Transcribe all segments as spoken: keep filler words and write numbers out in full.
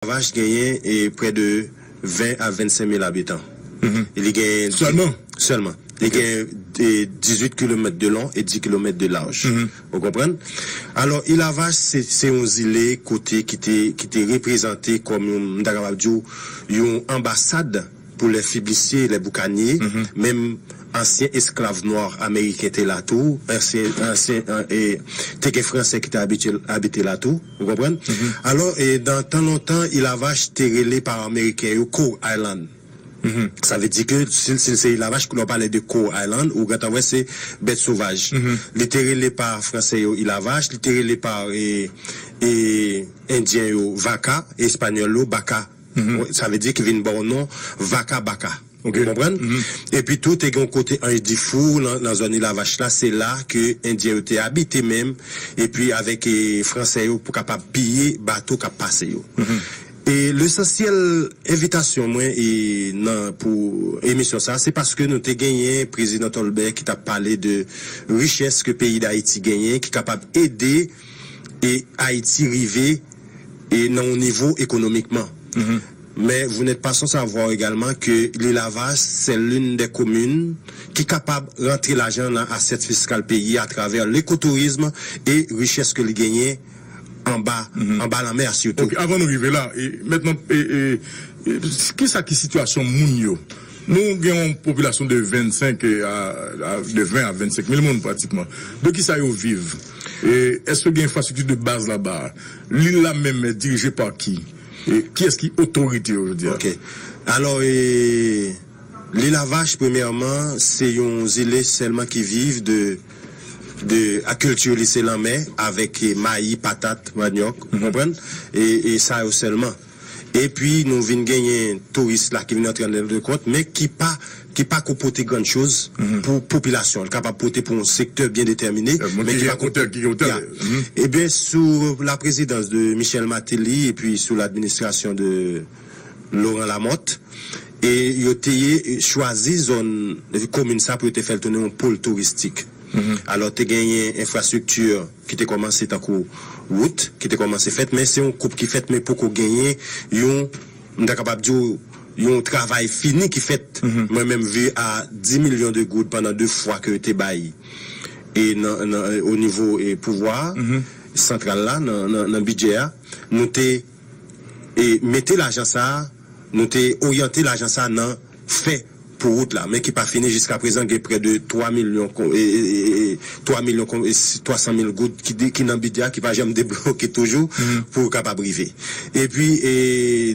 Lavache genyen e prè de ven a vennsenk mil abitan. E li genyen Sèlman? Sèlman. Li genyen e dizuit kilomèt de long e dis kilomèt de laj. Ou konprann? Alò, Île à Vache, se, se yon zile kote ki te, ki te reprezante kòm yon, m ta kapab di w, yon anbasad pou lè fiblisye, lè boukanye, menm ansyen esklav nwa ameriken te la tou, ansyen, ansyen, e, te gen Franse ki te abite, abite la tou, ou konprann? Alò, e, nan tan lontan, Île à Vache te rele pa Ameriken yo Cow Island. Sa vle di ke si, si se Île à Vache, lè w pale de Cow Island, ou gentan wè se bèt sovaj. Li te rele pa Franse yo Île à Vache, li te rele pa e, e, Endyen yo Vaca, Espanyòl yo Baca. Sa vle di ki vin ba w non Vaca Baca. Ou konprann? Epi tou, te gen yon kote Ange du Four nan, nan zòn Île à Vache la, se la ke Endyen yo te abite menm, epi avèk e, Franse yo pou kapab piye bato k ap pase yo. E lesansyèl envitasyon mwen e nan pou emisyon sa, se paske nou te genyen prezidan Tolbè ki t ap pale de richès ke peyi Dayiti genyen, ki kapab ede e Ayiti rive e nan yon nivo ekonomikman. Mais vous n'êtes pas sans savoir également que l'île à Vache, c'est l'une des communes ki kapab rantre lajan nan asyèt fiskal peyi a atravè lekotourizm e richès ke li genyen anba, anba lanmè a sitou. Ok, avan nou rive la, e, mentnan, e, e, e, kisa ki sitiyasyon moun yo? Nou gen yon popilasyon de vennsenk a, a, de ven a vennsenk mil moun pratikman. De kisa yo viv? E èske gen enfrastrikti de baz laba? Lil la menm dirije pa ki? E kiyès ki otorite yo jodi a? Ok. Alò, e, Lil a Vach, premyèman, se yon zile sèlman ki viv de, de akilti li se lanmè, avèk, e, mayi, patat, manyòk, ou konprann? E, e sa yo sèlman. Epi nou vin genyen touris la ki vin antre an lèv de kont, men ki pa, ki pa ko pote grann choz pou popilasyon. Li kapab pote pou yon sektè byen detèmine, men ki pa ko pote. Ebyen, sou la prezidans de Michel Martelly epi sou ladministrasyon de Laurent Lamothe, e yo te ye chwazi zòn komin sa pou yo te fè l tounen yon pol touristik. Alò, te genyen enfrastrikti ki te kòmanse tankou wout, ki te kòmanse fèt, men se yon koup ki fèt, men poko genyen yon, m ta kapab di w, yon travay fini ki fèt. Mwen menm, vi a dis milyon de goud pandan de fwa ke yo te bay, e nan, nan, o nivo, e pouvwa santral la, nan, nan, nan bidjè a, nou te e mete lajan sa a, nou te oryante lajan sa a nan fè pou wout la, men ki pa fini jiskaprezan, gen prè de twa milyon, e, e, e, twa milyon, e, twa san mil goud ki, ki nan bidjè a, ki pa janm debloke toujou pou kapab rive. Epi, e,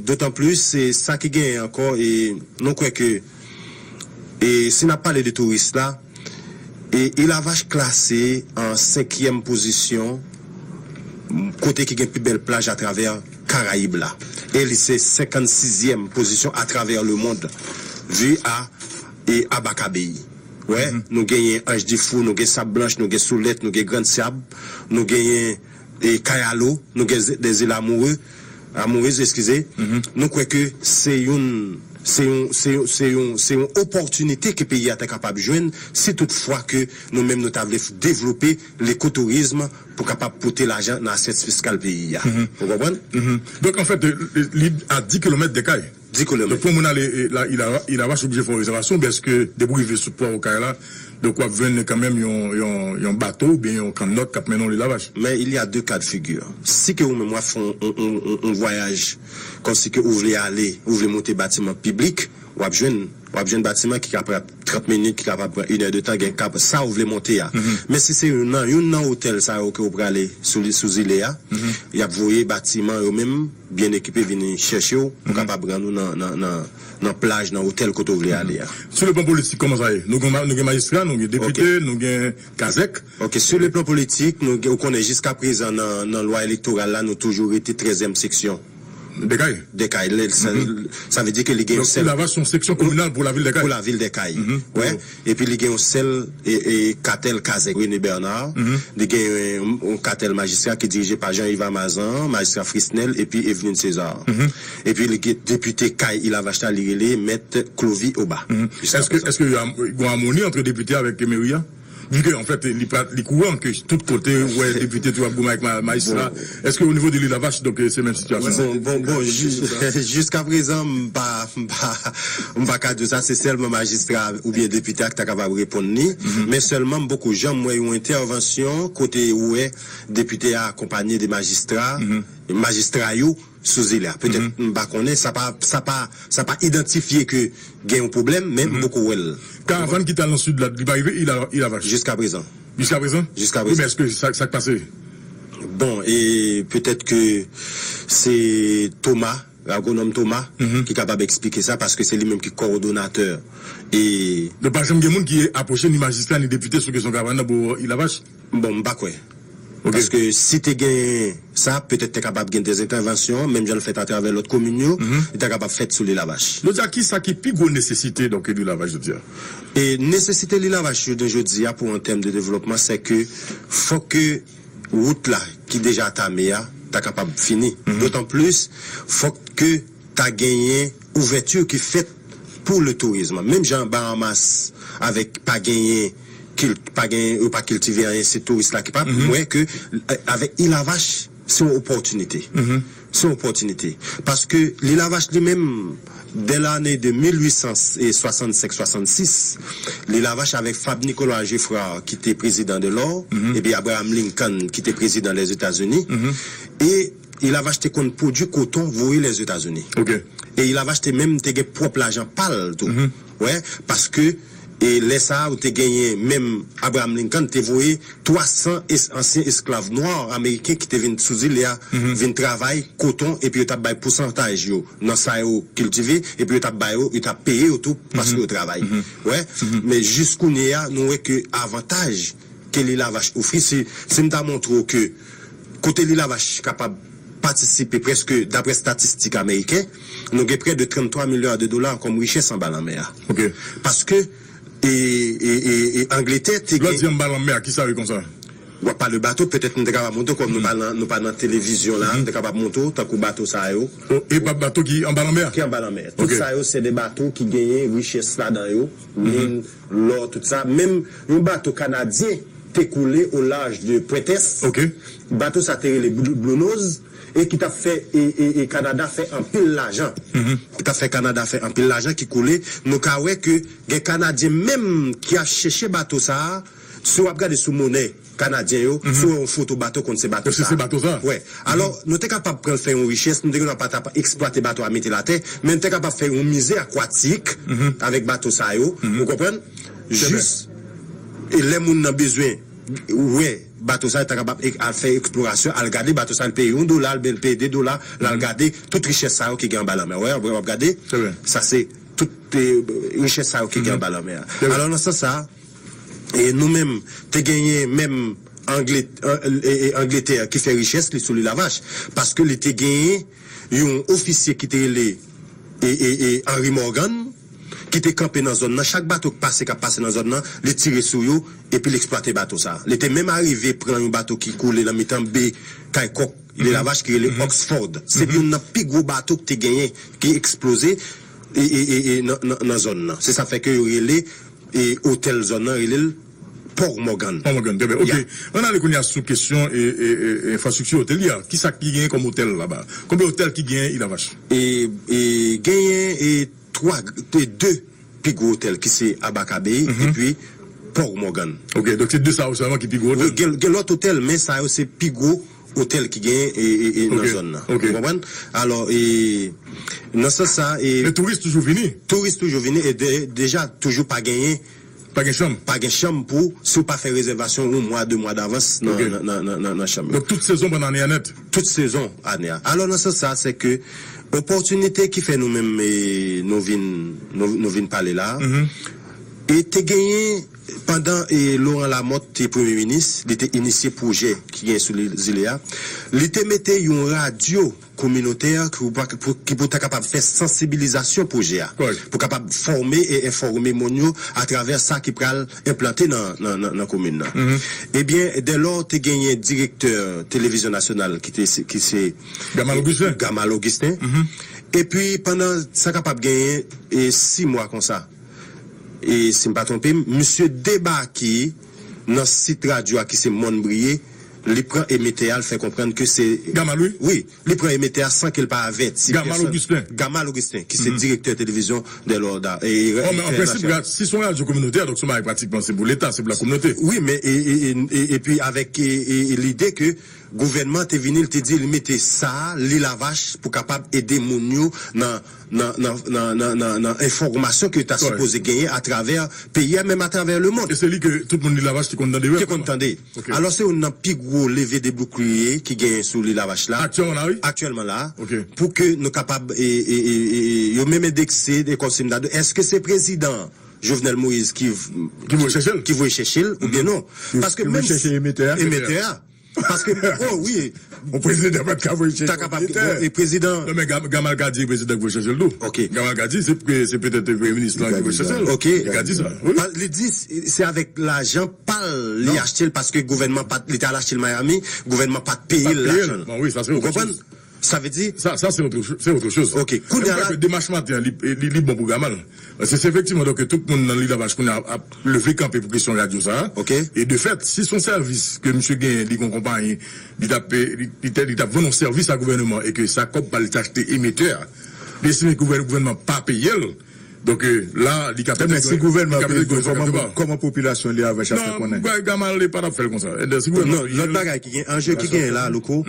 dotan plis, e, sa ki genyen ankò, e, nou kwè ke, e, si n ap pale de touris la, E Île à Vache klase an senkyèm pozisyon kote ki gen pi bèl plaj atravè Karayib la. E li se senkannsizyèm pozisyon atravè lemond, vi a, e Abaca Bay. Wè, nou genyen Anse du Four, nou gen Sab Blanch, nou gen Soulette, nou gen Grandsab, nou genyen e Cayalo, nou gen de zil Amoureux, Amoureuses, eskize, nou kwè ke se youn, se yon, se yon, se yon, se yon opòtinite ke peyi a ta kapab jwenn si tout fwa ke nou menm nou ta vle devlope lekotourizm pou kapab pote lajan nan asyèt fiskal peyi a. Ou konprann? Donk, anfèt, li a dis kilomèt de kay. Donk, pou moun ale e, la, Île à Vache oblije fè yon rezèvasyon, byenske depi w rive sou pò Okay la, donk w ap jwenn kanmenm yon, yon, yon bato oubyen yon kannòt k ap mennen w Île à Vache. Men il y a deux cas de figure. Si ke ou menm w ap fè yon, yon, yon, yon vwayaj, kòmsi ke ou vle ale, ou vle monte batiman piblik, w ap jwenn, w ap jwenn batiman ki kapab trant minit, ki kapab pran inèdtan, gen kab sa ou vle monte a. Men si se nan youn nan otèl sa yo ke ou prale sou, sou zile a, y ap voye batiman yo menm byen ekipe vini chèche w pou kapab rann ou nan, nan, nan, nan plaj, nan otèl kote w vle ale a. Sou le plan politik, kòman sa ye? Nou gen, nou gen majistra, nou gen depite, nou gen kazèk. Ok, sou le plan politik, nou gen, ou konnen jiskaprezan nan, nan lwa elektoral la, nou toujou rete trèzyèm seksyon. De kay. De kay. Sa, sa vle di ke li gen yon sèl. Donk, Île à Vache se yon seksyon kominal pou lavil de kay. Pou lavil de kay. Wè. Epi li gen yon sèl e, e katèl kazèk René Bernard. Li gen yon, yon katèl majistra ki dirije pa Jean Yves Amazan, majistra Frisnel epi Evelyne César. Epi li gen depite kay Île à Vache la, li rele mèt Clovy Oba. Èske, èske y a yon amoni ant depite avèk meri a? Vu que, en fait, li, pra- li kouran ke tout kote, ou wè depite tou ap goumen ak ma- majistra. Est-ce que au niveau de Lil Avach, donk, se menm sitiyasyon? Bon, bon, bon, jis- jiska prezan, m pa, m pa, m pa ka di sa, se sèlman majistra oubyen depite a ki ta kapab reponn li. Men sèlman, m poko janm wè yon entèvansyon kote ou wè depite a akonpanye de majistra, majistra yo sou zile a. Petèt, m pa konnen, sa pa, sa pa, sa pa idantifye ke gen yon pwoblèm, men m poko wè l. Karavàn ki t al nan sid la, li pa rive Île à- Île à Vache? Jiska prezan. Jiska prezan? Jiska prezan. Wi, men èske sa, sa k pase? Bon, e petèt ke se Thomas, agwonòm Thomas, ki kapab eksplike sa, paske se li menm ki kowòdonatè. E Donk, pa janm gen moun ki apwoche ni majistra, ni depite sou kesyon karavàn nan pou Île à Vache? Bon, m pa kwè. Ok. Paske si te gen sa, petèt te kapab gen dèzentèvansyon, menm jan l fèt atravè lòt komin yo, li ta kapab fèt sou Lil Avach. Jodi a, ki sa ki pi gwo nesesite, donk, Lil Avach jodi a? E nesesite Lil Avach jounen jodi a pou an tèm de devlòpman, se ke fòk ke wout la ki deja tame a ta kapab fini. Dotan plis, fòk ke ta genyen ouvèti ki fèt pou le tourisme. Menm jan Bahamas avèk pa genyen kil- pa genyen, yo pa kiltive anyen, se touris la ki pa. M wè ke, eh, avèk Île à Vache, se yon opòtinite. Se yon opòtinite. Paske Lil Avach li menm, dè lane de mil ui san swasann senk swasann sis, Lil Avach avèk Fab Nicolas Geffrard ki te prezidan de lò, epi Abraham Lincoln ki te prezidan Lèzetazini, e Île à Vache te konn pwodui koton voye Lèzetazini. Ok. E Île à Vache te menm te gen pwòp lajan pa l tou. Wè, paske, e lè sa a, ou te genyen menm Abraham Lincoln te voye twa san es- ansyen esklav nwa ameriken ki te vin sou zile a, vin travay koton, epi yo t ap bay pousantaj yo nan sa yo kiltive, epi yo t ap bay yo, yo t ap peye yo tou paske yo travay. Wè, men jis kounye a, nou wè ke avantaj ke Lil Avach ofri, si, si m ta montre w ke kote Lil Avach kapab patisipe prèske, daprè statistik ameriken, nou gen prè de tranntwa milya de dola kòm richès anba lanmè a. Ok. Paske, e, e, e, e Angletè te Lè w gen di anba lanmè a, ki sa vle konsa? W ap pale bato, petèt nou te kapab montre kòm nou pa nan, nou pa nan televizyon la, nou te kapab montre w tankou bato sa yo. O, e pa bato ki anba lanmè a? Ki anba lanmè. Tout sa yo, se de bato ki genyen richès ladan yo, min, lò, tout sa. Menm yon bato kanadyen te koule au large de Pointe-Est. Ok. Bato sa te rele Blue, Blue Nose, e ki t ap fè, e, e, e Kanada fè anpil lajan. Ki t ap fè Kanada fè anpil lajan, ki koule. Nou ka wè ke gen Kanadyen menm ki ap chèche bato sa a. Si w ap gade sou monè kanadyen yo, si w wè yon foto bato, konn se bato sa. Se bato sa. Wè. Alò, nou te kapab pran l fè yon richès, nou te kapab pa t ap eksplwate bato a, mete l atè, men nou te kapab fè yon mize akwatik avèk bato sa yo. Ou konprann? Jis, e lè moun nan bezwen wè bato sa, li ta kapab ek- al fè eksplorasyon, al gade bato sa, l peye yon dola, oubyen l peye de dola, l al gade tout richès sa yo ki gen anba lanmè. Wè, w ap gade, sa se tout, e, richès sa yo ki gen anba lanmè a. Alò, nan sans sa, e nou menm, te genyen menm Angle- an- e- e- Angletè ki fè richès li sou Lil Avach, paske li te genyen yon ofisye ki te rele, e, e, e, Henry Morgan, ki te kanpe nan zòn nan. Chak bato k pase, k ap pase nan zòn nan, li tire sou yo, epi l eksplwate bato sa. Li te menm arive pran yon bato ki koule nan mitan be kay kòk Lil Avach ki rele Oxford. Se youn nan pi gwo bato ki te genyen, ki eksploze, e, e, e, e, nan, nan, nan zòn nan. Se sa fè ke yo rele, e, otèl zòn nan, rele l Port Morgan. Port Morgan, trè byen. Ok. Ann ale kounye a sou kesyon, e, e, e, enfrastrikti otèl a. Ki sa ki genyen kòm otèl laba? Konbyen otèl ki genyen Lil Avach? E, e, genyen, e, twa, de, de pi gwo otèl ki se Abaca Bay epi Port Morgan. Ok, donk se de sa yo sèlman ki pi gwo otèl? Wi, gen, gen lòt otèl, men sa yo se pi gwo otèl ki genyen, e, e, e, nan zòn nan. Ok. Ou konprann? Alò, e, nan sans sa, e, men touris toujou vini? Touris toujou vini, e de- deja toujou pa genyen, pa gen chanm? Pa gen chanm pou, si w pa fè rezèvasyon yon mwa, de mwa davans nan, nan, nan, nan, nan, nan chanm yo. Donk tout sezon pandan ane a nèt? Tout sezon ane a. Alò, nan sans sa, se ke opòtinite ki fè nou menm, e, nou vin, nou, nou vin pale la, e te genyen, pandan, e, Laurent Lamothe te premye minis, li te inisye pwojè ki gen sou li- zile a, li te mete yon radyo kominotè ki pou, pou, ki pou ta kapab fè sansibilizasyon pwojè a, pou kapab fòme e enfòme moun yo atravè sa ki pral enplante nan, nan, nan, nan komin nan. Ebyen, dèlò te genyen direktè televizyon nasyonal ki te, ki se Gamal Augustin. Gamal Augustin. Epi, pandan sa kapab genyen, e, sis mwa konsa, e, si m pa twonpe m, misye debake nan sit radyo a ki se Mòn Briye, li pran emetè a, l fè konprann ke se Gamal, wi. Wi, li pran emetè a san ke l pa avèti pèsonn. Gamal Augustin. Gamal Augustin, ki se direktè televizyon de l'Ordre. Oh, men an prensip, si se yon radyo kominotè, donk se yon bagay pratikman se pou Leta, se pou lakominote. Wi, men e, e, e, e, epi avèk e, e, e lide ke gouvènman te vini, li te di, li mete sa, Lilavach, pou kapab ede moun yo nan nan, nan, nan, nan, nan, nan enfòmasyon ke yo ta sipoze genyen atravè peyi a, menm atravè lemonn. E se li ke tout moun Lilavach te konn tande, wi. Te konn tande. Alò, se youn nan pi gwo leve deboukliye ki genyen sou Lilavach la. Aktyèlman la, wi. Aktyèlman la, pou ke nou kapab, e, e, e, e, yo menm endekse, de kòmsi m ta di, èske se prezidan Jovenel Moïse ki, ki voye chèche l, ki voye chèche l, oubyen non? Paske menm chèche emetè a. Emetè a. Paske, oh wi. Yon prezidan pa t ka voye chèche yon militè. E prezidan. Non, men Gam- Gamal ka di prezidan ki voye chèche l tou. Ok. Gamal ka di se, se petèt premye minis lan ki voye chèche l. Ok. Li ka di sa. Wi. Pa- Li di se se avèk lajan pa l li achte l paske gouvènman pa t, li t al achte l Miami, gouvènman pa t peye l lajan l. Bon, wi, sa se otre choz. Ou konprann? Sa vle di. Sa, sa se otre, se otre choz. Ok. Kounye a la. Demach maten an, li, li, li bon pou Gamal. Se, se efektivman, donk, tout moun nan Lilavach kounye a ap leve kanpe pou kesyon radyo sa a. Ok. E de fèt, si se yon sèvis ke misye genyen, li gen yon konpayi, li t ap, li, li te, li t ap vann yon sèvis a gouvènman e ke sa kòb pa l te achte emetè a, li estime ke gouvè- gouvènman pa peye l. Donk, e, la, li ka petèt si gouvènman peye, kòman, kòman popilasyon Lilavach ap fè konnen? Non, Gamal pa t ap fè l konsa. E, si gouvènman peye l. Non, lòt bagay ki gen, anje ki genyen la, Louko,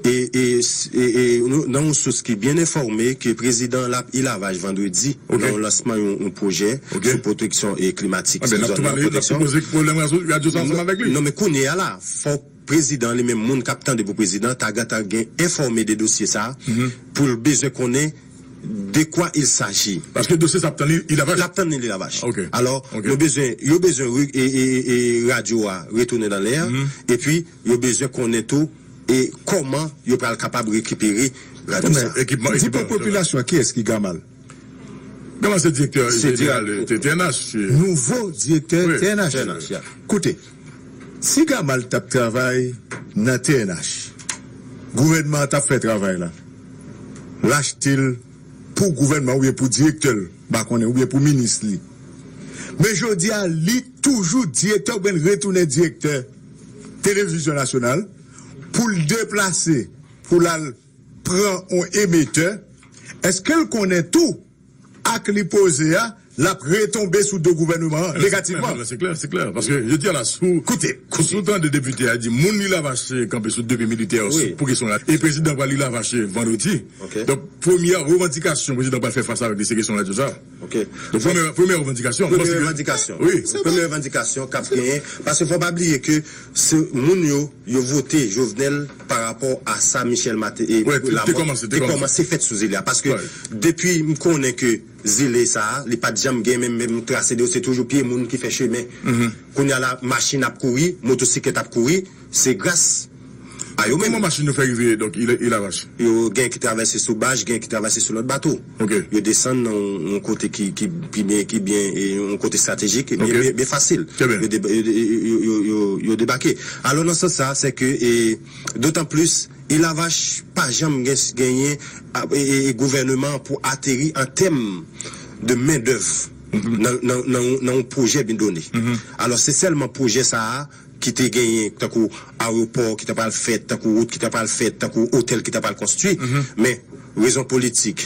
E, e, e, e nou- nan yon sous ki byen enfòme ke prezidan l ap Lilavach vandredi nan yon lansman yon, yon pwojè sou pwoteksyon e klimatik. Ebyen, n ap tou pale, n ap tou poze pwoblèm radyo sa ansanm avèk li. Non, men kounye a la, fòk prezidan li menm, moun k ap tande pou prezidan, ta gentan gen enfòme de dosye sa a, pou l bezwen konnen de quoi il s'agit. Paske dosye sa ap tann Lilavach. L ap tann Lilavach. Alò, nou bezwen, yo bezwen e, e, e, e radyo a retounen nan lè a, epi yo bezwen konnen tou e kòman yo pral kapab rekipere radyo sa. Di pou popilasyon an, kiyès ki Gamal? Gamal se direktè jeneral T N H. Nouvo direktè T N H. Koute, si Gamal t ap travay nan T N H, gouvènman an t ap fè travay la, l achte l pou gouvènman oubyen pou direktè l, m pa konnen, oubyen pou minis li. Men jodi a, li toujou direktè oubyen l retounen direktè televizyon nasyonal pou l deplase, pou l al pran yon emetè. Èske l konnen tou, ak li poze a, l ap retonbe sou do gouvènman an negativman? Se klè, se klè. Paske jodi a la, si w, si w tande depite a di moun Lilavach kanpe sou de pye militè yo pou kesyon la, e prezidan pral Lilavach vandredi. Donk, premyè revandikasyon prezidan pral fè fas avèk li, se kesyon radyo sa. Donk, premyè, premyè revandikasyon, premyè revandikasyon. Wi. Premyè revandikasyon k ap genyen. Paske fò pa bliye ke se moun yo, yo vote Jovenel pa rapò a sa Michel Martelly, Lamothe te kòmanse fèt sou zile a. Paske depi m konnen ke zile sa a, li pa t janm gen menm, menm trase de, se toujou pye moun ki fè chemen. Kounye a la, machin ap kouri, motosiklèt ap kouri, se gras a yo menm. Kòman machin yo fè rive, donk, Lilavach? Yo gen ki travèse sou bach, gen ki travèse sou lòt bato. Yo desann nan yon, yon kote ki, ki, ki byen, ki byen, e yon kote estratejik, byen, byen, byen fasil. Yo, deba- yo, yo, yo, yo, yo debake. Alò, nan sans sa, se ke, e, dotan plis, Lilavach pa janm gen- genyen, a, e, e, e gouvènman pou ateri an tèm de mendèv nan, nan, nan, nan yon pwojè byen done. Alò, se sèlman pwojè sa a ki te genyen, tankou ayewopò ki ta pral fèt, tankou wout ki ta pral fèt, tankou otèl ki ta pral konstwi. Men, rezon politik,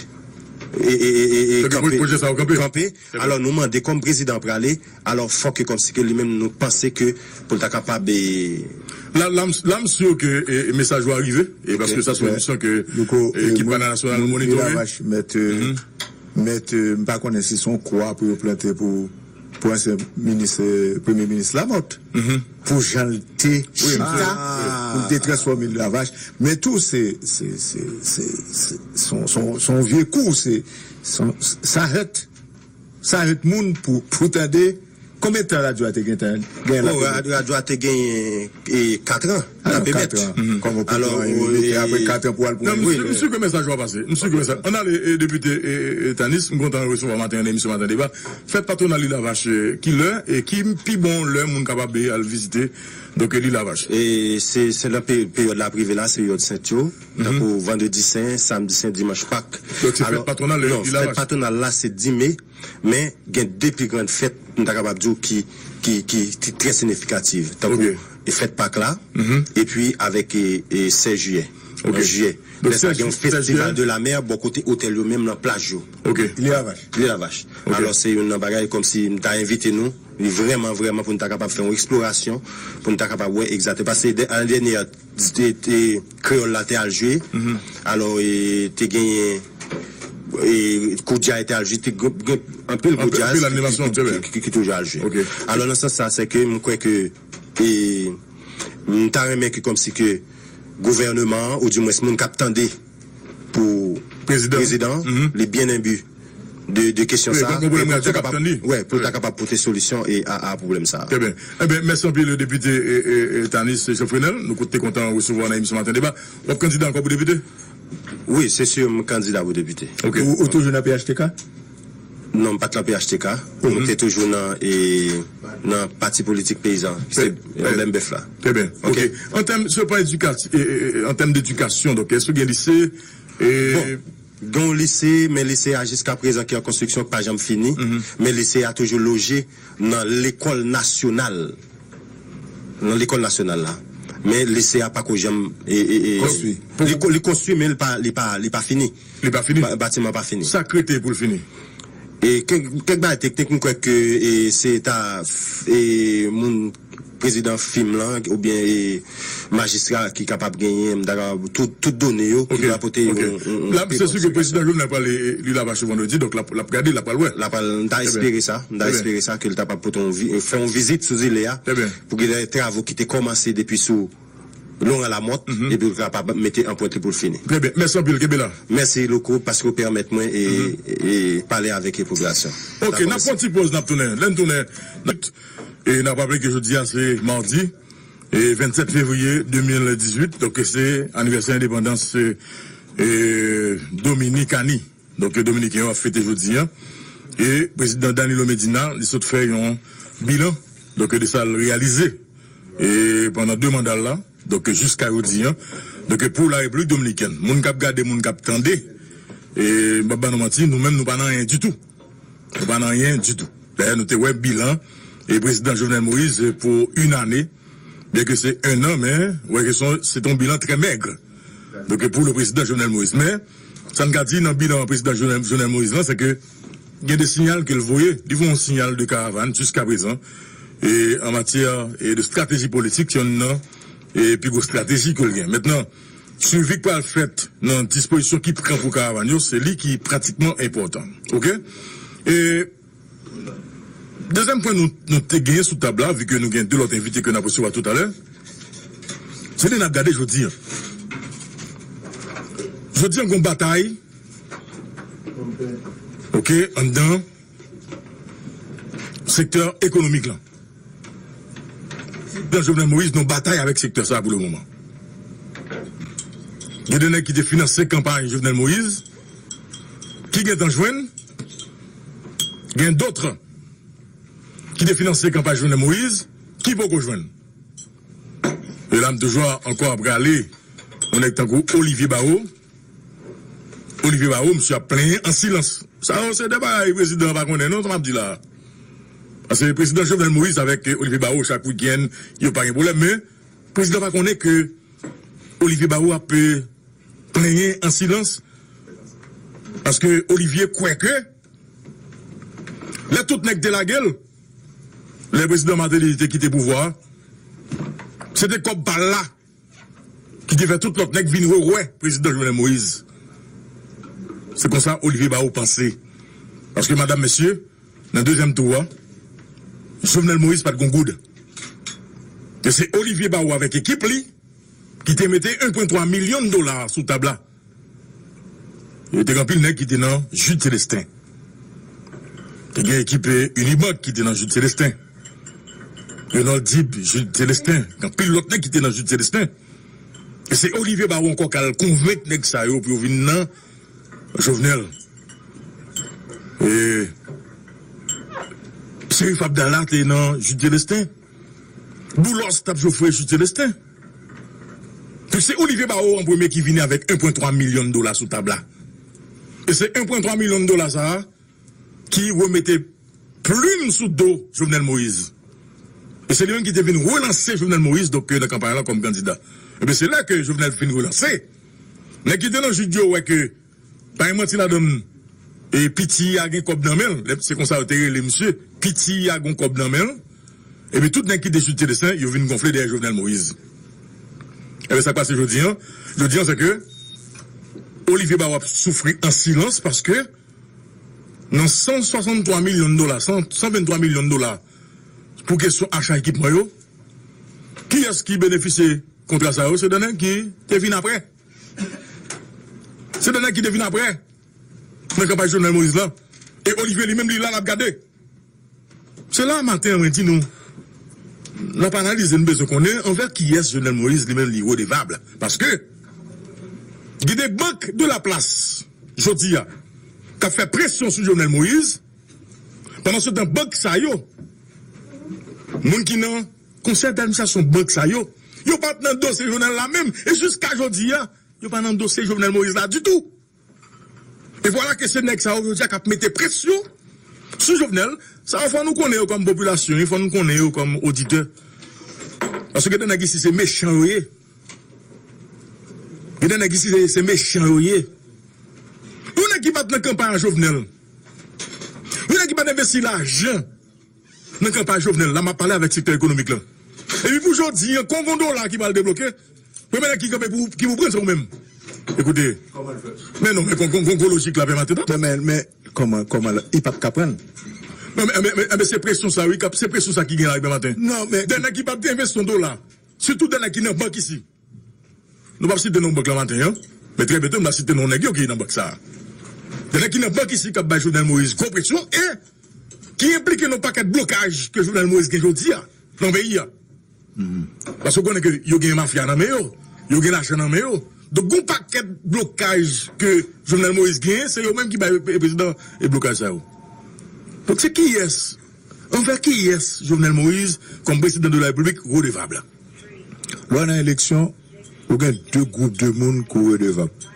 e, e, e, e, e, kanpe. Alò, nou mande kòm prezidan prale, alò, fòk ke kòmsi ke li menm nou panse ke pou l ta kapab, e, La, la, m- la, m si ke, e, e mesaj ou a rive, e paske sa se yon emisyon ke, e, ekip Panay Nasyonal monitore. Mèt, e, mèt, e, m pa konnen si se yon kwa pou yo plante pou, pou ansyen minis, e, premye minis Lamothe. Pou jan l te chita, pou l te transfòme Lilavach. Men tou, se, se, se, se, se, se yon, se yon, se yon vye kou, se, se yon, sa hèt. Sa ret moun pou, pou tande. Konbyen tan radyo a te gentan gen la? Bon, rad- radyo a te genyen, e, kat an, nan P M E T. Alò, kat an, wi, e, apre kat an pou al pou yon. Non, m si- m si ke mesaj ou a pase. M si ke mesaj. Ann ale, e, depite, e, e, e, Tanis, m kontan resevwa w maten an nan emisyon Maten Deba. Fèt patwonal Lilavach, e, ki lè, e ki pi bon lè moun kapab, e, al vizite Donk, Lil Avach. E se, se nan pe-, peryòd la prive la, se peryòd sent yo. Tankou vandredi sen, samdi sen, dimanch Pak. Donk, se fèt patwonal, non, Lil Avach. Fèt patwonal la, se dis me. Men, gen de pi grann fèt, m ta kapab di w, ki, ki, ki, ki trè siyifikatif. Tankou e fèt Pak la, epi avèk e, e sèz jiyè. Nan jiyè. Lè sa, gen yon festival de la mer bò kote otèl yo menm nan plaj yo. Lil Avach. Lil Avach. Alò, se youn nan bagay kòmsi m ta envite nou, li vrèman, vrèman, pou n ta kapab fè yon eksplorasyon, pou n ta kapab wè egzakteman. Paske ane dènye a, te, te, kreyòl la te al jwe. Alò, e, te genyen, e, koudjay te al jwe, te gen, gen anpil koudjay ki, ki, ki, ki toujou al jwe. Alò, nan sans sa, se ke m kwè ke, e, m ta renmen ke kòmsi ke gouvènman an, oudimwens moun k ap tande pou prezidan, li byen enbi de, de kesyon sa a, pou l ta kapab, wè, pou l ta kapab pote solisyon e a, a pwoblèm sa a. Trè byen. Ebyen, mèsi anpil, depite, e, e, e, Tanis Jean Frenel. Nou te kontan resevwa w nan emisyon Maten Deba. W ap kandida ankò pou depite? Wi, se si, m kandida pou depite. Ou, ou toujou nan P H T K? Non, m pa t nan P H T K. Mwen te toujou nan, e, nan pati politik peyizan, ki se Bèm Bèf la. Trè byen. Ok. An tèm, se pa edikasyon, e, e, e, an tèm dedikasyon, donk, èske gen lise? E, bon, gen yon lise, men lise a jiska prezan ki an konstriksyon, ki pa janm fini. Men lise a toujou loje nan lekòl nasyonal. Nan lekòl nasyonal la. Men lise a pako janm, e, e, e, konstwi. Li ko-, li konstwi, men li pa, li pa, li pa fini. Li pa fini? Ba-, batiman pa fini. Sa k rete pou l fini? E kèk, kèk bagay teknik, m kwè ke, e, se ta, e, moun prezidan fim lan, oubyen, e, majistra ki kapab genyen, m ta kapab tout, tout done yo, ki va pote yon, yon, yon. La, se si ke prezidan Jovenel pral, e, Lil Avach vandredi, donk l ap, l ap gade, l ap pral wè. L ap pral, m ta espere sa, m ta espere sa, ke l ta kapab pote yon vi-, fè yon vizit sou zile a, pou gen de travo ki te kòmanse depi sou Laurent Lamothe, epi l kapab mete anprent li pou l fini. Trè byen. Mèsi anpil, kenbe la. Mèsi, Louko, paske w pèmèt mwen e, e pale avèk popilasyon. Ok, n ap pran ti poz, n ap tounen. Lè n tounen, n ap, e n ap raple ke jodi a se madi, e vennsèt fevriye de mil dizuit, donk se anivèsè endepandans, e, e, Dominikani. Donk, Dominiken yo ap fete jodi a. E prezidan Danilo Medina, li sot fè yon bilan, donk, de sa l reyalize, e pandan de manda l la, donk, jiska jodi a. Donk, pou la Repiblik Dominikèn, moun k ap gade, moun k ap tande, e m p ap ba nou manti, nou menm, nou pa nan anyen ditou. Nou pa nan anyen ditou. Dayè, nou te wè bilan, e prezidan Jovenel Moïse pou yon ane, byen ke se en an, men, wè ke se yon, se yon bilan trè mèg. Donk, pou le président Jovenel Moïse. Men, sa n ka di nan bilan prezidan Jovenel, Jovenel Moïse lan, se ke gen de siyal ke l voye. Li voye yon siyal de karavàn jiska prezan, e an matyè, e de estrateji politik, se yonn nan, e pi gwo estrateji ke l gen. Mentnan, swivi k pral fèt nan dispozisyon ki pran pou karavàn yo, se li ki pratikman enpòtan. Oke? E dezyèm pwen nou, nou te genyen sou tab la, vi ke nou gen de lòt envite ke n ap resevwa toutalè, se li n ap gade jodi a. Jodi a, gen yon batay, oke, anndan sektè ekonomik lan. Prezidan Jovenel Moïse nan batay avèk sektè sa a pou le moman. Gen de nèg ki te finanse kanpay Jovenel Moïse, ki gentan jwenn, gen dòt ki te finanse kanpay Jovenel Moïse, ki poko jwenn. E la, m toujou ankò ap rale yon nèg tankou Olivier Barreau. Olivier Barreau, misye ap plenyen an silans. Sa yo se de bagay prezidan an pa konnen non, sa m ap di la. Paske prezidan Jovenel Moïse avèk, eh, Olivier Barreau chak wikenn, yo pa gen pwoblèm, men prezidan pa konnen ke Olivier Barreau ap, eh, plenyen an silans. Paske Olivier kwè ke lè tout nèg te lage l, lè prezidan Martelly te kite pouvwa a, se te kòb pa l la ki te fè tout lòt nèg vin rewè prezidan Jovenel Moïse. Se konsa Olivier Barreau panse. Paske, madam, mesye, nan dezyèm tou a, Jovenel Moïse pa t gon goud. E se Olivier Barreau avèk ekip li ki te mete en pwen twa milyon dola sou tab la. Yo te gen anpil nèg ki te nan Jude Célestin. Te gen ekip, eh, Unibank ki te nan Jude Célestin. Renaud Dib, Jude Célestin. Gen anpil lòt nèg ki te nan Jude Célestin. E se Olivier Barreau ankò k al konvenk nèg sa yo pou yo vin nan Jovenel. E Cherif Abdallah te nan Jude Célestin. Boulos t ap jofre Jude Célestin. Donk se Olivier Barreau an premye ki vini avèk en pwen twa milyon dola sou tab la. E se en pwen twa milyon dola sa a ki remete plim sou do Jovenel Moïse. E se li menm ki te vin relanse Jovenel Moïse, donk, nan kanpay la kòm kandida. Ebyen, se la ke Jovenel fin relanse. Nèg ki te nan Jude yo wè ke, pa gen manti ladan l, e piti a gen kòb nan men l. Se konsa yo te rele misye. Piti a gen kòb nan men l. Epi tout nèg ki te Jude Célestin, yo vin gonfle dèyè Jovenel Moïse. Ebyen, sa k pase jodi an? Jodi an, se ke Olivier Barreau ap soufri an silans paske nan san swasanntwa milyon dola, san, san venntwa milyon dola pou kesyon acha ekipman yo, kiyès ki benefisye kontra sa yo? Se de nèg ki te vin apre. Se de nèg ki te vin apre nan kanpay Jovenel Moïse la. E Olivier li menm, li la, l ap gade. Se la maten an mwen di nou, n ap analize, n bezwen konnen anvè kiyès Jovenel Moïse li menm li redevab. Paske gen de bank de la plas jodi a k ap fè presyon sou Jovenel Moïse. Pandan se tan, bank sa yo, moun ki nan konsèy d'administrasyon bank sa yo, yo pa t nan dosye Jovenel la menm. E jiska jodi a, yo pa nan dosye Jovenel Moïse la ditou. E vwala ke se nèg sa yo jodi a k ap mete presyon sou Jovenel. Sa yo fò nou konnen yo kòm popilasyon, fò nou konnen yo kòm oditè. Paske gen de nèg isi se mechan yo ye. Gen de nèg isi se, se mechan yo ye. Yon nèg ki pa t nan kanpay a Jovenel, yon nèg ki pa t envesti lajan nan kanpay Jovenel la, m ap pale avèk sektè ekonomik la. Epi pou jodi an, kon gon dola ki pral debloke, premye nèg ki kanpe pou, ki pou pran, se ou menm. Ekoute. Men non, men kon, kon, kon, kon lojik la, Pè Maten, non? Men, men, men, kòman, kòman l, li p ap ka pran l? Non, men, men, men, men se presyon sa, wi, k ap, se presyon sa ki gen la, Pè Maten. Non, men de nèg ki pa t envesti yon dola, sitou de nèg ki nan bank isi. Nou p ap site non bank la maten an, men trè byento, m ap site non nèg yo ki nan bank sa a. De nèg ki nan bank isi k ap bay Jovenel Moïse gwo presyon e ki enplike nan pakèt blokaj ke Jovenel Moïse gen jodi a nan peyi a. Paske w konnen ke yo gen mafya nan men yo, yo gen lajan nan men yo. Donk, gon pakèt blokaj ke Jovenel Moïse genyen, se yo menm ki bay e, prezidan e blokaj sa yo. Donk, se kiyès, anvè kiyès Jovenel Moïse, kòm prezidan de la Repiblik, redevab la? Lè w nan eleksyon, ou gen de gwoup de moun ki w redevab.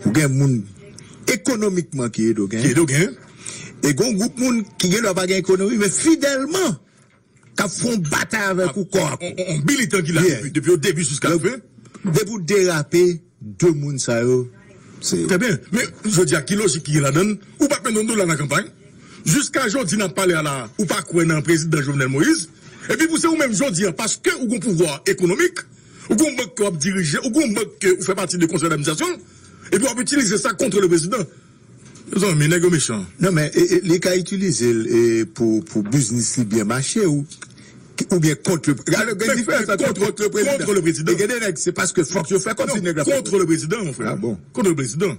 Ou gen moun ekonomikman ki ede w genyen. Ki ede w genyen. E gen yon gwoup moun ki gen dwa pa gen ekonomi, men fidèlman, k ap fè yon batay avèk ou kò a kò. On, on, on militan ki la depi, depi o debi jiska la fen. Depi w derape, de moun sa yo, se. Trè byen. Men, jodi a, ki lojik ki gen ladan l? Ou pa t met yon dola nan kanpay. Jiska jodi n ap pale a la, ou pa kwè nan prezidan Jovenel Moïse. Epi pou se ou menm jodi a, paske ou gon pouvwa ekonomik, ou gon bank ke w ap dirije, ou gon bank ke ou fè pati de konsèy d'administrasyon, epi w ap itilize sa contre le président. Mezanmi, nèg yo mechan. Non, men e, e, li ka itilize l e, pou, pou biznis li byen mache ou, oubyen kont le, gade, gen diferans ant kont, kont le prezidan. Kont le prezidan. E gen de nèg, se paske fòk yo fè kòmsi nèg la fè kont le prezidan, mon frè. Ah bon? Kont le prezidan.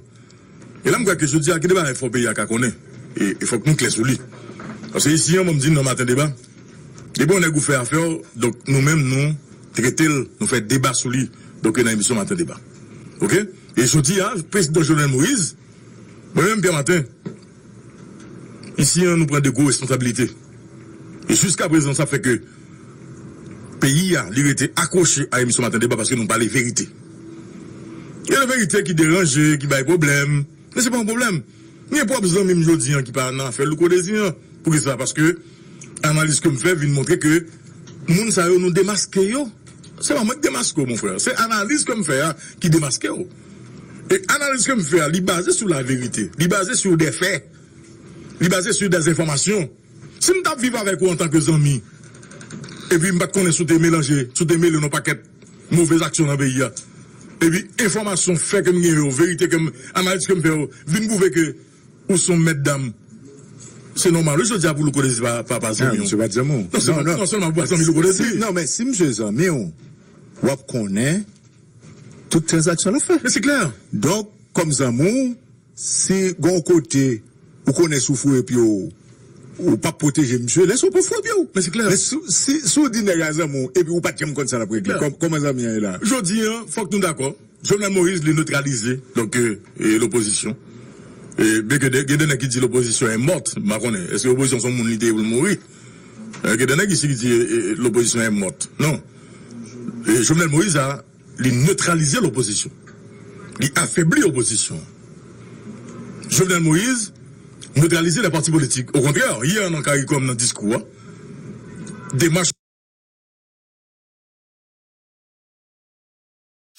E la, m kwè ke jodi a, gen de bagay fò peyi a ka konnen. E, e fòk nou klè sou li. Paske isi an, mwen, m di nan Maten Deba, depi yon nèg ou fè afè w, donk nou menm, nou trete l, nou fè deba sou li, donk nan emisyon Maten Deba. Oke? E jodi a, prezidan Jovenel Moïse, mwen menm, Pè Maten, isi an, nou pran de gwo responsabilite. E jiska prezan, sa fè ke peyi a, li rete akwoche a emisyon Maten Deba paske nou pale verite. Gen de verite ki deranje, ki bay pwoblèm, men se pa yon pwoblèm. M gen pwòp zanmi m jodi an ki pa nan afè Louko Dezi an. Poukisa? Paske analiz ke m fè vin montre ke moun sa yo, nou demaske yo. Se pa mwen ki demaske w, mon frè. Se analiz ke m fè a ki demaske w. E analiz ke m fè a, li baze sou laverite. Li baze sou de fè. Li baze sou de enfòmasyon. Si m t ap viv avèk ou antanke zanmi, epi m pa t konnen si w te melanje, si w te mele nan pakèt movèz aksyon nan peyi a, epi enfòmasyon, fè ke m gen yo, verite ke m, analiz ke m fè yo, vin pwouve ke ou se yon mèt dam, se nòmal, wi, jodi a pou Louko Dezi pa, pa, pa zanmi w. Non, se pa zanmi w. Non, se, non, non, sèlman pou pa zanmi Louko Dezi. Si, non, men si misye zanmi w, w ap konnen tout tranzaksyon l ap fè. Men se klè. Donk, kòm zanmi w, si gon kote ou konnen si w foure pye w, ou p ap pwoteje misye, lè sa w pou foure pye w. Men se klè. Men si, si, si w di nèg la zanmi w, epi ou pa t janm konn sa l ap regle, kòm, kòman zanmi an ye la? Jodi an, fòk nou dakò. Jovenel Moïse, li netralize, donk, e, e, lopozisyon. E, byen ke de, gen de nèg ki di lopozisyon est morte, m pa konnen. Èske lopozisyon se yon moun li te ye pou l mouri? Gen de nèg isi ki di, e, e, lopozisyon è mòt. Non. E, Jovenel Moïse a, li netralize lopozisyon. Li afebli opozisyon. Jovenel Moïse netralize lè pati politik. Okontrè, yè nan Karikòm nan diskou a, demach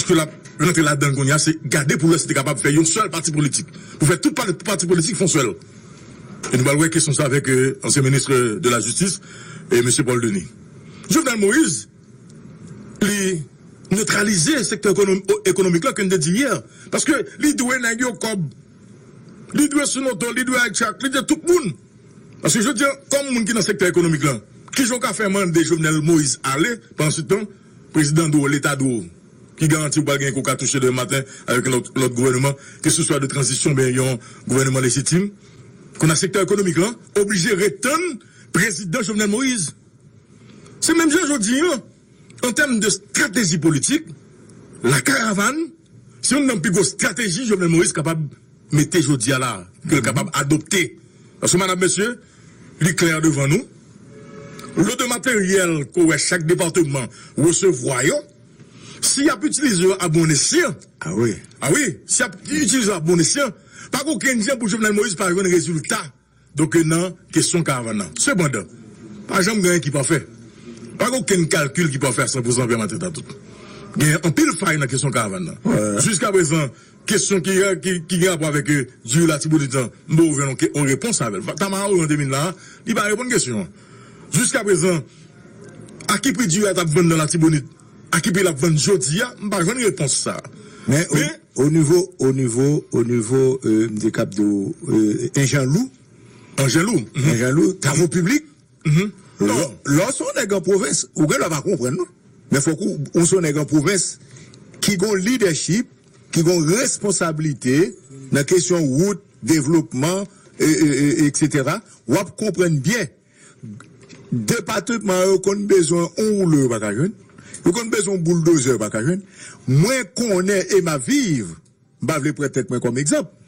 ke l ap rantre ladan l kounye a, se gade pou lè si te kapab fè yon sèl pati politik. Pou fè tout pa- pati politik fè yon sèl. E nou pral wè kesyon sa avèk, euh, ansyen minis de la Jistis, e mesye Paul Denis. Jovenel Moïse, li netralize sektè ekonom- ekonomik la ke n te di yè. Paske li dwe nèg yo kòb. Li dwe Sinoto, li dwe Aytrak, li dwe tout moun. Paske jodi a, kòm moun ki nan sektè ekonomik la, kijan w ka fè mande Jovenel Moïse ale, pandan se tan, prezidan dwe w, leta dwe w, ki garanti w pral gen koka touche demen maten avèk lòt, lòt gouvènman, ke se swa de tranzisyon oubyen yon gouvènman lejitim, kounye a sektè ekonomik la oblije ret tann prezidan Jovenel Moïse. Se menm jan jodi a, an tèm de estrateji politik, la karavàn, se youn nan pi gwo estrateji Jovenel Moïse kapab mete jodi a la, ke l kapab adopte. Paske, madam, mesye, li klè devan nou. Lo de materyèl ke w wè chak depatman resevwa yo, si y ap itilize yo a bon esyan, ah wi, ah wi, si y ap itilize yo a bon esyan, pa gen okenn jan pou Jovenel Moïse pa jwenn rezilta. Donk, nan kesyon karavàn nan. Sepandan, pa janm gen anyen ki pafè. Pa gen okenn kalkil ki pafè a san pou san, Pè Maten Tatout. Gen anpil fay nan kesyon karavàn nan. Jiskaprezan, kesyon ki, ki, ki gen rapò avèk, euh, diri Latibonit lan, m poko jwenn yon ke- yon repons avè l. Tamara Orion te vin la, li pa reponn kesyon an. Jiskaprezan, a ki pri diri a t ap vann nan Latibonit, a ki pri l ap vann jodi a, m pa jwenn repons sa. Men, o, o nivo, o nivo, o nivo, euh, m te kab di w, euh, enjèlou, Anjèlou. Enjèlou, travo piblik. Lè w se yon nèg an pwovens, ou gen dwa pa konprann, non. Men fòk ou, ou se yon nèg an pwovens ki gon lidèchip, ki gon responsablite nan kesyon wout, devlopman, e, e, e, etsetera. W ap konprann byen. Depatman yo konn bezwen yon woulè, yo pa ka jwenn. Yo konn bezwen yon bouldozè, yo pa ka jwenn. Mwen konnen e m ap viv, m pa vle pran tèt mwen kòm egzanp.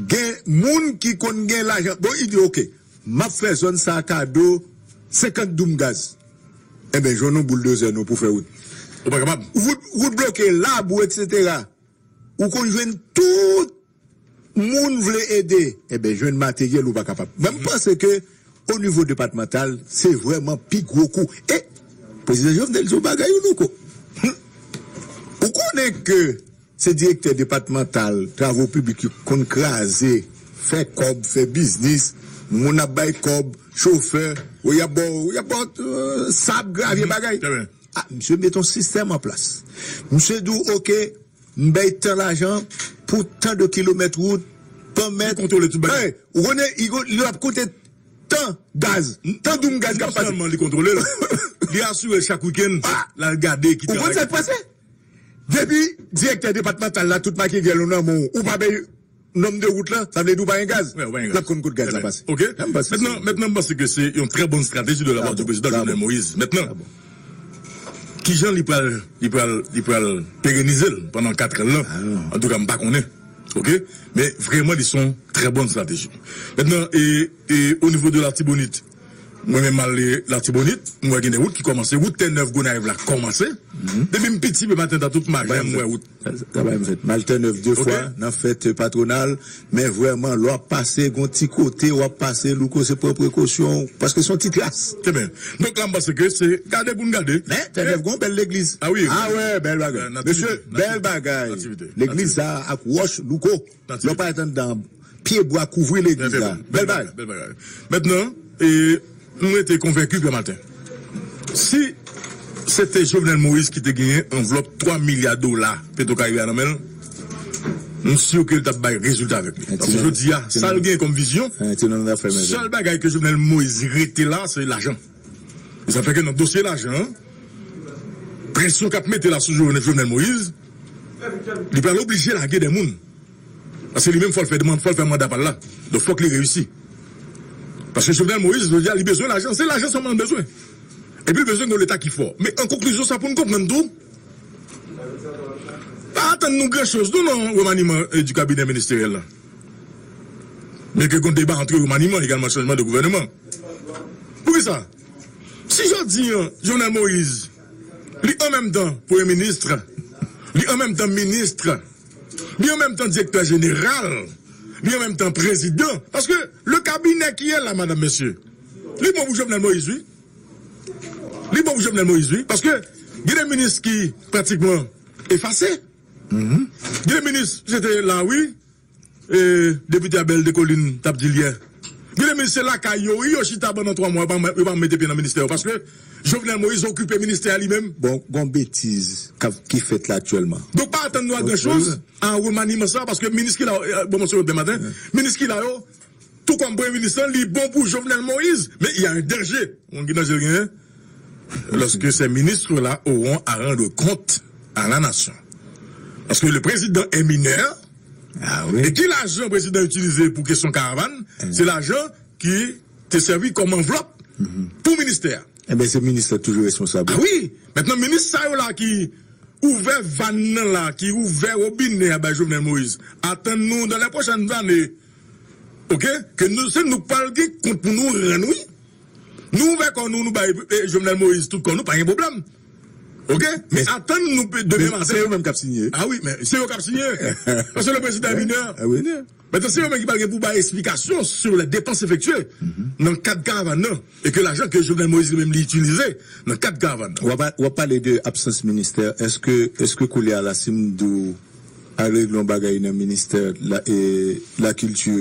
Gen moun ki konn gen lajan. Bon, li di, "Oke, m ap fè zòn sa a kado senkant doum gaz." Enben, jwenn yon bouldozè non pou fè wout. Ou pa kapab. Wout, wout bloke, labou, etsetera. Ou konn jwenn tout moun vle ede. Enben, jwenn materyèl ou pa kapab. Mwen, m panse ke o nivo depatmantal, se vrèman pi gwo kou. E prezidan Jovenel di yon bagay, yon louko. Ou konnen ke se direktè depatmantal travo piblik yo konn kraze, fè kòb, fè biznis, moun ap bay kòb, chofè, ou y ap ba w, y ap ba w, euh, sab, gravye, bagay. Ah, misye met yon sistèm an plas. Misye di w, "Oke, m bay tan lajan pou tan de kilomèt wout, tan mèt." Li kontwole tout bagay. Hey, ou konnen, li, li ap konte tan gaz, tan doum gaz k ap pase. Non sèlman li kontwole l, li asire l chak wikenn, l al gade ki travay ki fèt. Ou konn sa k pase? Depi direktè depatmantal la, tout makevyèl ou nan men w, ou pa bay nonm de wout la, sa vle di ou pa gen gaz. L ap konn kot gaz la pase. Oke. Mentnan, mentnan, m panse ke se yon trè bòn estrateji de la part du prezidan Jovenel Moïse. Mentnan, kijan li pral, li pral, li pral perenize l pandan kat an lan? Antouka, m pa konnen. Oke? Men vrèman, li se yon trè bòn estrateji. Mentnan, e, e o nivo de Latibonit, mwen menm, m ale Latibonit, m wè gen de wout ki kòmanse. Wout Tènèv Gonayiv la kòmanse. Depi m piti, Pè Maten Tatout, m pa janm wè wout. Travay m fèt. M al Tènèv de fwa nan fèt patwonal, men vrèman, lè w ap pase, gon ti kote, w ap pase, louko, se pran prekosyon, paske se yon ti tras. Trè byen. Donk la, m panse ke se gade pou n gade. Men, Tènèv gon bèl legliz. Ah wi. Ah wè, bèl bagay. Mesye, bèl bagay. Legliz sa ak wòch, louko. Lè w parèt anndan, pyebwa kouvri legliz la. Bèl bagay. Bèl bagay. Mentnan, e, m rete konvenki, Pè Maten. Si se te Jovenel Moïse ki te genyen anvlòp twa milya dola Petro Caribe a nan men l, m si ke l t ap bay rezilta avèk li. Paske jodi a, sa l genyen kòm vizyon, sèl bagay ke Jovenel Moïse rete la, se lajan. E sa fè ke nan dosye lajan an, presyon k ap mete la sou Jovenel, Jovenel Moïse, li pral oblije lage de moun. Paske li menm, fò l fè demann, fò l fè manda pa l la. Donk, fòk li reyisi. Paske Jovenel Moïse, jodi a, li bezwen lajan. Se lajan sèlman l bezwen. Epi l bezwen yon Leta ki fò. Men an konklizyon, sa pou n konprann tou, pa atann nou gran choz, nou, nan remaniman, e, du kabinè ministeryèl la. Byenke gen deba ant remaniman egalman chanjman de gouvènman. Poukisa? Si jodi an, Jovenel Moïse, li an menm tan premye minis, li an menm tan minis, li an menm tan direktè jeneral, li an menm tan prezidan, paske le cabinet qui est là, madame, mesye, li bon pou Jovenel Moïse, wi. Li bon pou Jovenel Moïse, wi. Paske gen de minis ki pratikman efase. Gen de minis, se te la, wi. E, depite Abel Descollines t ap di l yè. Gen de minis se lakay yo, wi, yo chita pandan twa mwa, yo pa, yo pa mete pye nan ministè yo, paske Jovenel Moïse okipe ministè a li menm. Bon, gon betiz k ap, ki fèt la aktyèlman. Donk, pa atann nou a gran choz a remaniman sa, paske minis ki la, eh, bon, mwen se Robert Martin, minis ki la yo, tou kòm premye minis lan, li bon pou Jovenel Moïse, men y a un danger. Ou konn ki danje l genyen? Lorsque ces ministres-là auront à rendre compte à la nation. Parce que le président est mineur. Ah oui. E ki lajan prezidan itilize pou kesyon karavàn? Se lajan ki te sèvi kòm anvlòp pou ministè a. Ebyen, se minis la toujou responsab. Ah wi. Mentnan, minis sa yo la ki ouvè vàn nan la, ki ouvè wobinè a bay Jovenel Moïse, atann nou dans les prochaines années, ok, ke nou, se nou k pral gen kont pou nou rann, wi. Nou ouvè kò nou, nou bay, eh, Jovenel Moïse tout kò nou, pa gen pwoblèm. Ok? Men atann nou pe-, demen maten. Se yo menm k ap siyen. Ah wi, men se yo k ap siyen. Paske le prezidan minè. Ah wi. Mentnan, se yo menm ki pral gen pou bay esplikasyon sur les dépenses effectuées nan kad karavàn nan, e ke lajan ke Jovenel Moïse li menm li itilize nan kad karavàn nan. W ap, w ap pale de absans ministè. Èske, èske koulye a la, si m di w al regle yon bagay nan ministè la, e, lakilti,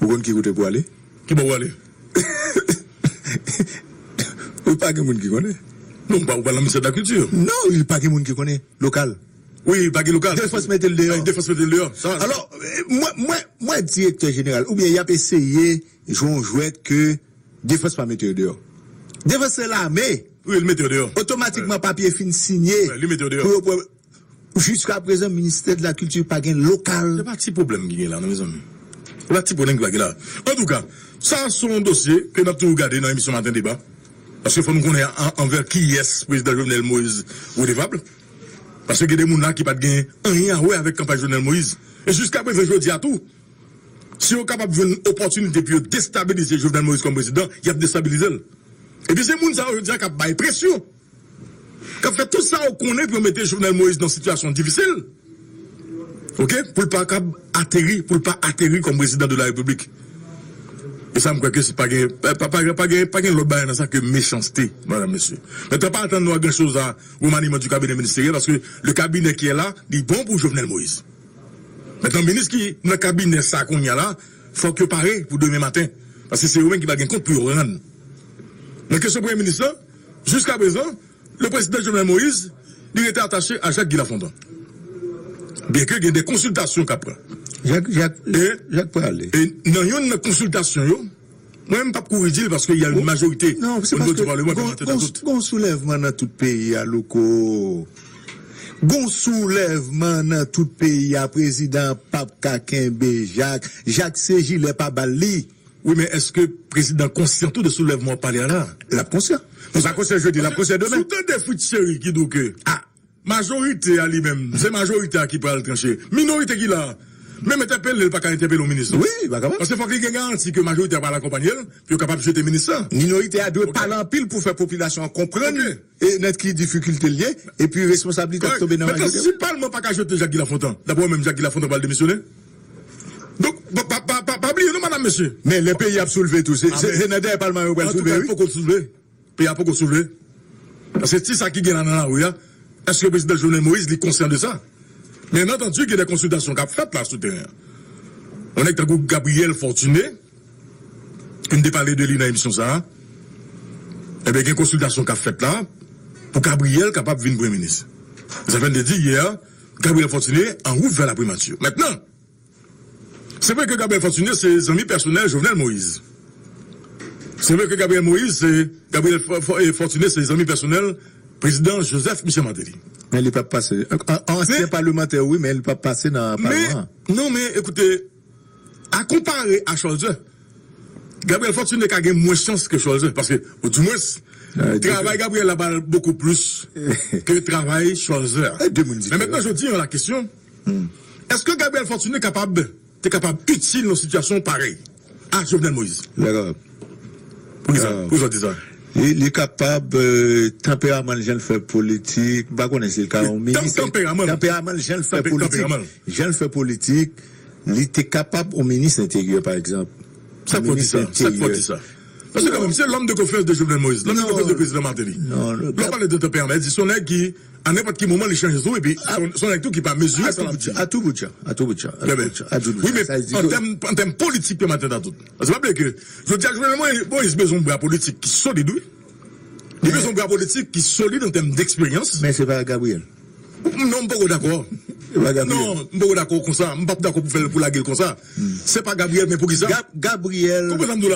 ou konn ki kote pou ale? Ki bò w ale? Ou pa gen moun ki konnen? Non, ou pa, ou pa nan ministè de la kilti. Non, li pa gen moun ki konnen. Lokal. Wi, pa gen lokal. Defans mete l deyò. Defans mete l deyò. Sa, alò, eh, mwen, mwen, mwen direktè jeneral, oubyen y ap eseye jwe yon jwèt ke defans pa mete yo deyò. Defans se lame. Wi, li mete yo deyò. Otomatikman, papye fin sinye. Wi, li mete yo deyò. Pou yo pran Jiska prezan, ministè de la kilti pa gen lokal. Se pa ti pwoblèm ki gen la, non, mezanmi. Se pa ti pwoblèm ki pa gen la. Antouka, sa se yon dosye ke n ap toujou gade nan emisyon Maten Deba. Paske fò nou konnen an-, anvè kiyès prezidan Jovenel Moïse redevab. Paske gen de moun la ki pa t gen anyen a wè avèk kanpay Jovenel Moïse. E jiska prezan, jodi a tou, si yo kapab jwenn opòtinite pou yo destabilize Jovenel Moïse kòm prezidan, y ap destabilize l. Epi se moun sa yo, jodi a, k ap bay presyon. K ap fè tout sa yo konnen pou yo mete Jovenel Moïse nan sitiyasyon difisil. Ok? Pou l pa kab ateri, pou l pa ateri kòm prezidan de la repiblik. E sa, m kwè ke se pa gen, pa, pa, pa, pa gen, pa gen lòt bagay nan sa ke mechanste, madam, mesye. Mentnan, pa atann nou a gran choz a remaniman du cabinet ministériel, paske le cabinet qui est là, li bon pou Jovenel Moïse. Mentnan, minis ki nan kabinè sa kounye a la, fòk yo pare pou demen maten. Paske se yo menm ki pral gen kont pou yo rann. Nan kesyon premye minis lan, jiska prezan, le prezidan Jovenel Moïse, li rete atache a Jacques Guy Lafontant. Byenke gen de konsiltasyon k ap pran. Jak, Jak, E, Jak prale. E nan yonn nan konsiltasyon yo, mwen menm m p ap kouri di l paske y a yon majorite o nivo di palman pou antre nan tout. Gon soulèvman nan tout peyi a, Louko. Gon soulèvman nan tout peyi a, prezidan an p ap ka kenbe Jak. Jak se jilè pa bal li. Wi, men èske prezidan konsyan tou de soulèvman w ap pale a la? L ap konsyan. Li pa konsyan jodi, l ap konsyan demen. Si w tande Fritz Chéry ki di w ke majorite a li menm, se majorite a ki pral tranche. Minorite ki la, menm entèpele, l pa ka entèpele yon minis, non? Wi, li pa kapab. Paske fòk li gen garanti ke majorite a pral akonpanye l pou yo kapab jete minis lan. Minorite a dwe pale anpil pou fè popilasyon an konprann e nan ki difikilte l ye, epi responsablite ap tonbe nan majorite. Mentnan, si palman pa ka jete Jacques Guy Lafontant, daprè w menm Jacques Guy Lafontant pral demisyone? Donk, pa, pa, pa, pa, pa bliye non, madam, mesye. Men lè peyi ap soulve tou, se, se, se nan dèyè palman yo pral soulve, wi. Antouka, li poko soulve. Peyi a poko soulve. Paske ti sa ki gen la nan lari a, èske prezidan Jovenel Moïse li konsyan de sa? Byen antandi, gen de konsiltasyon k ap fèt la sou teren an. Yon nèg tankou Gabriel Fortuné, m te pale de li nan emisyon sa a, ebyen, gen konsiltasyon k ap fèt la pou Gabriel kapab vin premye minis. Zafèm te di yè, Gabriel Fortuné en route vers la primature. Mentnan, se vre ke Gabriel Fortuné se zanmi pèsonèl Jovenel Moïse. Se vre ke Gabriel Moïse, se, Gabriel Fo-, Fo-, eh, Fortuné se zanmi pèsonèl prezidan Joseph Michel Martelly. Men li p ap pase. An-, an-, ansyen palemantè, wi, men li p ap pase nan palman an. Non, men ekoute, a konpare a Cholzer, Gabriel Fortuné ka gen mwens chans ke Cholzer, paske, ou di mwens, travay Gabriel la ba l bokou plis ke travay Cholzer. Men mentnan, jodi an, la kesyon, èske Gabriel Fortuné kapab, te kapab itil nan sitiyasyon parèy a Jovenel Moïse? Poukisa? Poukisa w di sa? Li, li kapab, euh, tanperaman l, jan l fè politik, m pa konnen si l ka yon minis. Tanperaman l. Tanperaman l, jan l fè politik. Jan l fè politik, li te kapab yon minis enteryè, pa egzanp. Sa k fè w di sa? Sa k fè w di sa? Paske kanmenm, se lòm de konfyans de Jovenel Moïse, lòm de konfyans de prezidan Martelly. Lè w pale de tanperaman, e di se yon nèg ki, a nenpòt ki moman, li chanje tou, epi se yon nèg tou ki pa mezire sa l ap di. A tou bout jan, a tou bout jan, a tou bout jan. Wi, men an tèm, an tèm politik, Pè Maten, nan tout. Paske pa bliye ke jodi a, Jovenel Moïse bezwen yon bra politik ki solid, wi. Li bezwen yon bra politik ki solid an tèm deksperyans. Men se pa Gabriel. Non, m poko dakò. Se pa Gabriel. Non, m poko dakò konsa. M p ap dakò pou fè l, pou lage l konsa. Se pa Gabriel, men poukisa? Gabriel,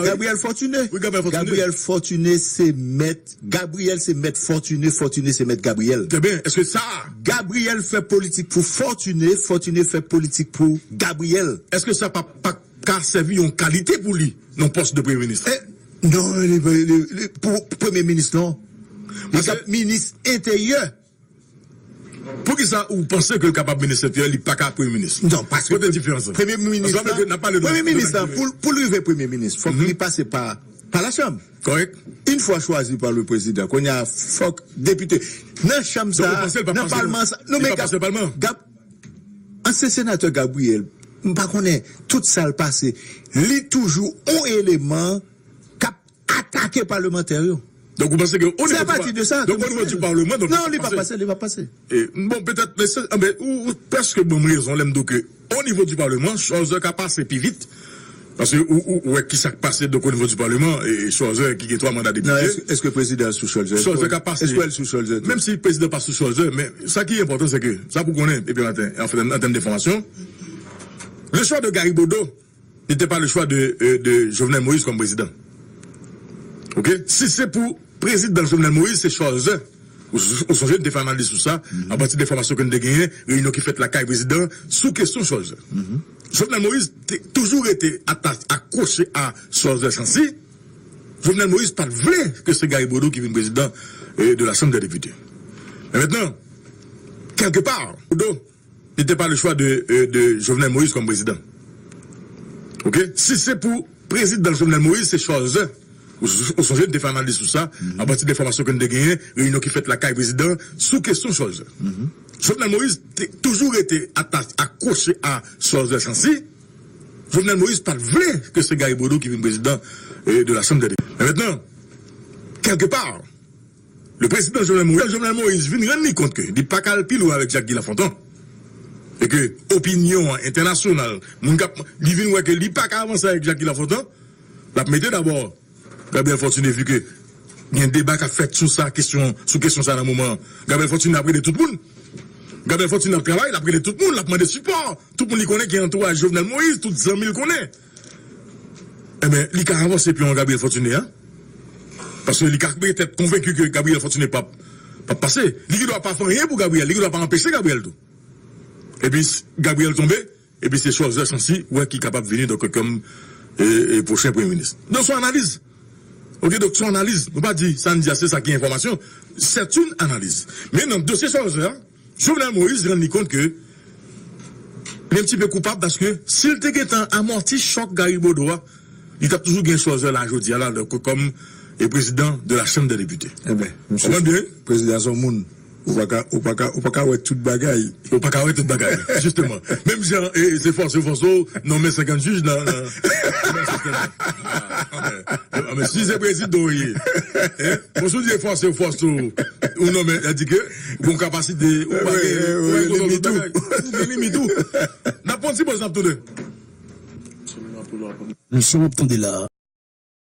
Gabriel Fortuné. Wi, Gabriel Fortuné. Gabriel Fortuné se mèt, Gabriel se mèt Fortuné, Fortuné se mèt Gabriel. Trè byen, èske sa? Gabriel fè politik pou Fortuné, Fortuné fè politik pou Gabriel. Èske sa pa, pa ka sèvi yon kalite pou li nan pòs de premye minis? Non, li, li, li, pou, pou premye minis, non. Li k ap minis enteryè. Poukisa ou panse ke l kapab minis enteryè, li pa ka premye minis? Non, paske kote diferans lan? Premye minis la, premye minis la, pou, pou l rive premye minis, fòk li pase pa, pa lachanm. Kòrèk. Yon fwa chwazi pa le prezidan, kounye a, fòk depite. Nan chanm sa, nan palman sa, non, men Gab, ansyen senatè Gabriel, m pa konnen tout sa l pase, li toujou yon eleman k ap atake palmantè yo. Donk, ou panse ke o nivo di palman, donk, o nivo di palman, donk, non, li pa pase, li pa pase. Bon, petèt, men se, anben, ou, ou prèske ban m rezon lè m di w ke o nivo di palman, Cholzer ka pase pi vit. Paske ou, ou, ou wè ki sa k pase, donk, o nivo di palman, e Cholzer ki gen twa manda depite. Non, èske, èske prezidan sou Cholzer? Cholzer ka pase. Èske l sou Cholzer tou? Menm si prezidan pa sou Cholzer, men sa ki enpòtan, se ke, sa pou konnen, epi maten, anfen, an tèm de fòmasyon, le choix de Gary Bodeau n'était pas le choix de, euh, de Jovenel Moïse comme président. Ok? Si se pou prezidan Jovenel Moïse, se Cholzer. Ou, ou sonje, n te fè analiz sou sa, apati de enfòmasyon ke n te genyen, reyinyon ki fèt lakay prezidan, sou kesyon Cholzer. Jovenel Moïse te, toujou rete ata-, akwoche a Cholzer Chancy. Jovenel Moïse pa t vle ke se Gary Bodeau ki vin prezidan, euh, de la Chambre des députés. Men mentnan, kèlke pa, Bodeau n'était pas le choix de, euh, de Jovenel Moïse comme président. Ok? Si se pou prezidan Jovenel Moïse, se Cholzer. Ou, ou sonje, n te fè analiz sou sa, apati de enfòmasyon ke n te genyen, reyinyon ki fèt lakay prezidan, sou kesyon Cholzer. Jovenel Moïse te, toujou rete ata-, akwoche a Cholzer Chancy. Jovenel Moïse pa t vle ke se Gary Bodeau ki vin prezidan, euh, de la Chambre des députés. Men mentnan, kèlke pa, le président Jovenel Moïse, Jovenel Moïse vin rann li kont ke li pa ka al pi lwen avèk Jack Guy Lafontant. E ke opinyon an entènasyonal, moun k ap, li vin wè ke li pa ka avanse avèk Jack Guy Lafontant, l ap mete dabò Gabriel Fortuné, vi ke gen deba k ap fèt sou sa, kesyon, sou kesyon sa nan moman an. Gabriel Fortuné ap rele tout moun. Gabriel Fortuné ap travay, l ap rele tout moun, l ap mande sipò. Tout moun li konnen ki antouraj Jovenel Moïse, tout zanmi l konnen. Enben, li ka avanse pye an Gabriel Fortuné a. Paske li ka petèt konvenki ke Gabriel Fortuné p ap, p ap pase. Li gen dwa pa fè anyen pou Gabriel, li gen dwa pa anpeche Gabriel tou. Epi, s-, Gabriel tonbe, epi se Cholzer Chancy, wè ki kapab vini, donk, kòm, e, e, pwochen premye minis. Donk, se yon analiz. Ok, donk, se yon analiz. Nou pa di, sa n di a, se sa ki enfòmasyon. C'est une analyse. Men nan dosye Cholzer a, Jovenel Moïse rann li kont ke li un petit peu coupable paske si l te gentan amòti chòk Gary Bodeau a, li t ap toujou gen Cholzer la jodi a la, donk, kòm, e, président de la Chambre des députés. Enben, mesye, konprann byen? Prezidan se yon moun. Ou pa ka, ou pa ka, ou pa ka wè tout bagay. Ou pa ka wè tout bagay, jisteman. Menm jan, e, se fòse, fòse w nonmen senkant jij nan, nan, nan sistèm nan. A, a, men, a, men, si se prezidan w ye, en, bon, si w di fòse, fòse w, ou nonmen, sa di ke ou gen kapasite, ou pa gen, ou pa gen kontwòl tout bagay. Ou gen limit ou. N ap pran ti poz, n ap tounen. Misyon w ap tande la.